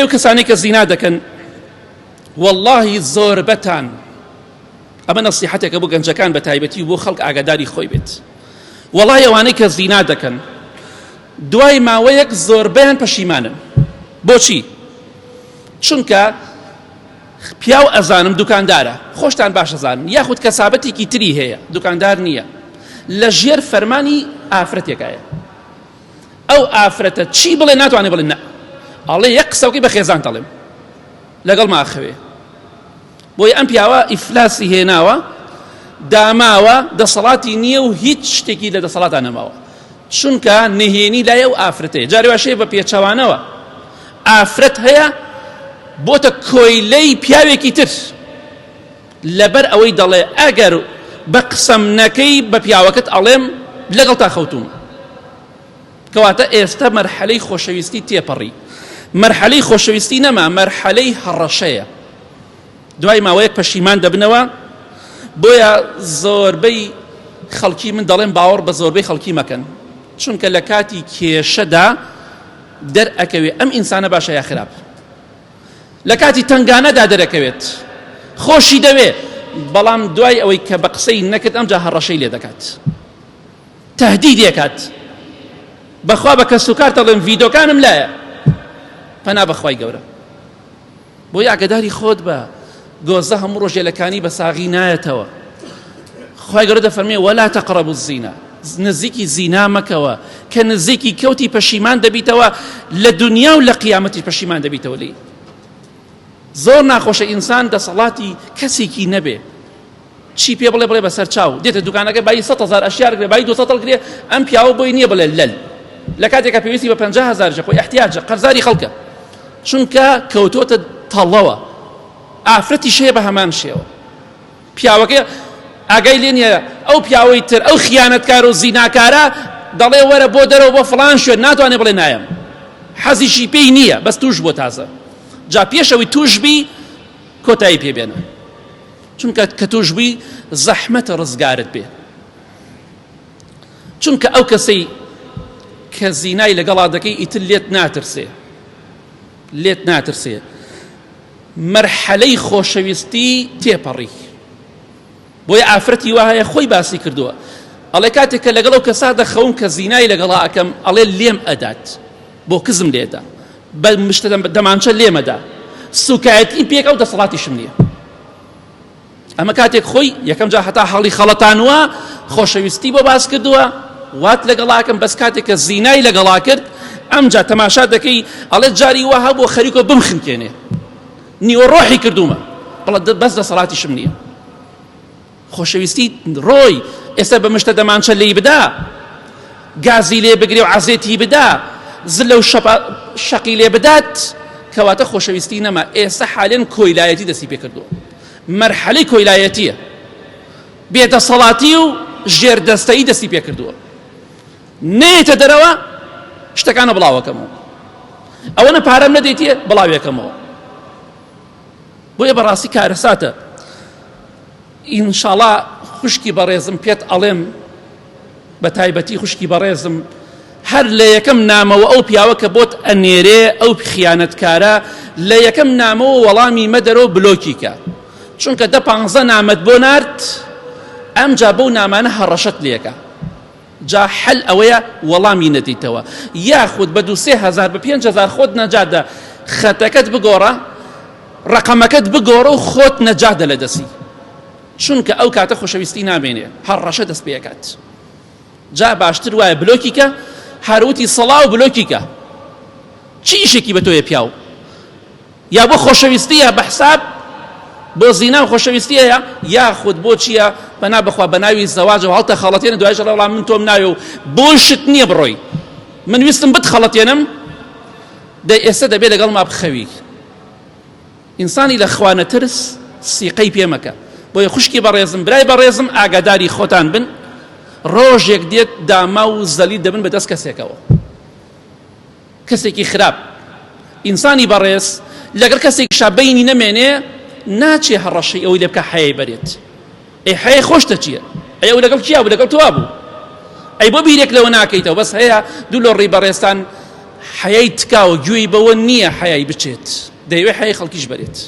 ئەو کەسانەی کە زینا دەکەن واللهی زۆربەتان ئەمە نەسیحەتێکە بۆ گەنجەکان بە تایبەتی و بۆ خەڵک ئاگاداری خۆی بێت وەڵای ئەوانەی کە زینا دەکەن دوای ماوەیەک زۆربەیان پەشیمانن بۆچی چونکە پیاو ئەزانم دوکاندارە خۆشتان باش ئەزانن یاخود کەسابەتێکی تری هەیە دوکاندار نییە لە ژێر فەرمانی ئافرەتێکایە ئەو ئافرەتە چی بڵێ ناتوانێ بڵێ نە ئەڵێ یەک قسەوکەی بە خێزان دەڵێم لەگەڵ ماخەوێ بۆیە ئەم پیاوە ئیفلاسی هێناوە داماوە دەسەڵاتی نییە و هیچ شتێکی لە دەسەڵاتان نەماوە چونکە نهێنی لای ئەو ئافرەتەیە جاری واشەیە بە پێچەوانەوە ئافرەت هەیە بۆتە کۆیلەی پیاوێکی تر لەبەر ئەوەی دەڵێ ئەگەر بە قسەم نەکەی بە پیاوەکەت ئەڵێم لەگەڵ تا خەوتوم کەواتە ئێستا مەرحەلەی خۆشەویستی تێپەڕی مەرحەلەی خۆشەویستی نەما مەرحەلەی هەڕەشەیە دوای ماوەیەک پەشیمان دەبنەوە بۆیە زۆربەی خەڵکی من دەڵێم باوەڕ بە زۆربەی خەڵکی مەکەن چونکە لە کاتی کێشەدا دەرئەکەوێ ئەم ئینسانە باشە یا خراپ لە کاتی تەنگانەدا دەرەکەوێت خۆشی دەوێ بەڵام دوای ئەوەی کە بە قسەی نەکرد ئەمجا هەڕەشەی لێ دەکات تهدیدێکات بەخوا بە کەس و کار دەڵێم ڤیدۆکانم لایە پەنا بەخوای گەورە بۆی ئاگداری خۆت بە گۆزە هەموو ڕۆژێ لە کانی بە ساغی نایەتەوە خوای گەورە دەفەرمێ ولا تقربوا الزنا نزیکی زینا مەکەوە کە نزیکی کەوتی پەشیمان دەبیتەوە لە دنیا و لە قیامەتی پەشیمان دەبیتەوە لی زۆر ناخۆشە ئینسان دەسەڵاتی کەسێکی نەبێ چی پێ بڵێ بڵێ بەسەر چاو دێتە دوکانەکە بایی 100 هزار ئەشیار گرێ بایی 200 هەڵگرێ ئەم پیاوە بۆی نییە بڵێ لەل لە کاتێکا پێویستی بە 50 هزار خۆی احتیاجە قەرزاری خەڵکە چونکە کەوتۆتە تەڵەوە ئافرەتیش هەیە بە هەمان شێوە پیاوەکە ئاگای لێ نییە ئەو پیاوەی تر ئەو خیانەتکار و زیناکارە دەڵێ وەرە بۆ دەرەوە بۆ فڵان شوێن ناتوانێ بڵێ نایەم حەزیشی پێی نییە بەس توش بۆ تازە جا پێشەوەی توش بی کۆتایی پێ بێنە چونکە کە توش بووی زەحمەتە ڕزگارت بێ چونکە ئەو کەسەی کە زینای لەگەڵا دەکەی ئیتر لێت ناترسێ لێت ناترسێ مەرحەلەی خۆشەویستی تێپەڕی بۆیە ئافرەتی وا هەیە خۆی باسی کردووە ئەڵێ کاتێک کە لەگەڵ ئەو کەسا دەخەوم کە زینای لەگەڵا ئەکەم ئەڵێ لێم ئەدات بۆ کزم لێدا بە مشتە دەمانچە لێمەدا سوکایەتی پێک ئەو دەسەڵاتیشم نییە ئەمە کاتێک خۆی یەکەم جا هەتا هەڵی خەڵەتانوە خۆشەویستی بۆ باس کردووە وات لەگەڵاکەم بەس کاتێک کە زینای لەگەڵا کرد ئەمجا تەماشا دەکەی ئەڵێ جاری وا هەبوو خەریکۆ بمخنکێنێ نیوە ڕۆحی کردوومە بەڵێ بەس دەسەڵاتیشم نییە خۆشەویستی ڕۆی ئێستا بە مشتە دەمانچە لێی بدا گازی لێ بگرێ و عەزێتی بدا زلە و شەقی لێ بدات کەواتە خۆشەویستی نەما ئێستا حالێن کۆیلایەتی دەستی پێکردووە مەرحەلەی کۆیلایەتیە بێدەسەڵاتی و ژێردەستەیی دەستی پێکردووە نێتە دەرەوە شتەکانە بڵاوەکەمەوە ئەوەنە پارەم نەدەیتێ بڵاوێکەمەوە بۆیە بەڕاستی کارەساتە ئینشاڵا خوشکی بەڕێزم پێت ئەڵێم بە تایبەتی خوشکی بەڕێزم هەر لە یەکەم نامەوە ئەو پیاوە کە بۆت ئەنێرێ ئەو خیانەتکارە لە یەکەم نامەوە وەڵامی مەدەرەوە بلۆکی کە چونکە دە پانزە نامەت بۆ نارد ئەمجا بەو نامانە هەڕەشەت لێکە جا حەل ئەوەیە وەڵامی نەدەیتەوە یاخود بە دوو سێ هەزار بە 5 هەزار خۆت نەجاتدە خەتەکەت بگۆڕە ڕەقەمەکەت بگۆڕە و خۆت نەجاتدە لە دەستی چونکە ئەو کاتە خۆشەویستی نامێنێ هەڕەشە دەست پێکات جا باشتر وایە بلۆکی کە هەروتی سەڵاو بلۆکی کە چی ئیشێکی بە تۆیە پیاو یا بۆ خۆشەویستیە بە حساب بۆ زینا و خۆشەویستیەیە یاخود بۆ چییە پەنا بەخوا بە ناوی زەواجەوە هەڵتە خەڵەتێنە دوایش ئەڵێ وەڵا من تۆم ناوێ و بۆ شت نییە بڕۆی من ویستم بتخەڵەتێنم دەی ئێستا دەبێ لەگەڵما بخەوی ئینسانی لە خوا نەترس سیقەی پێ مەکە بۆیە خوشکی بەڕێزم برای بەڕێزم ئاگاداری خۆتان بن ڕۆژێک دێت داما و زەلیل دەبن بە دەست کەسێکەوە کەسێکی خراپ ئینسانی بەڕێز لەگەڵ کەسێکیشا بەینی نەمێنێ ناچێ هەڕەشەی ئەوەی لێ بکا حەیای بەرێت ئەی حەیای خۆشتە چییە ئەی ئەو لەگەڵ کیا بوو لەگەڵ تۆ بوو ئەی بۆ بیرێک لەوە ناکەیتەوە بەس هەیە دوو لۆڕی بەڕێزتان. حەیای تکاوە گوێی بەوە نییە حەیای بچێت دەیەوێت حەیای خەڵکیش بەرێت.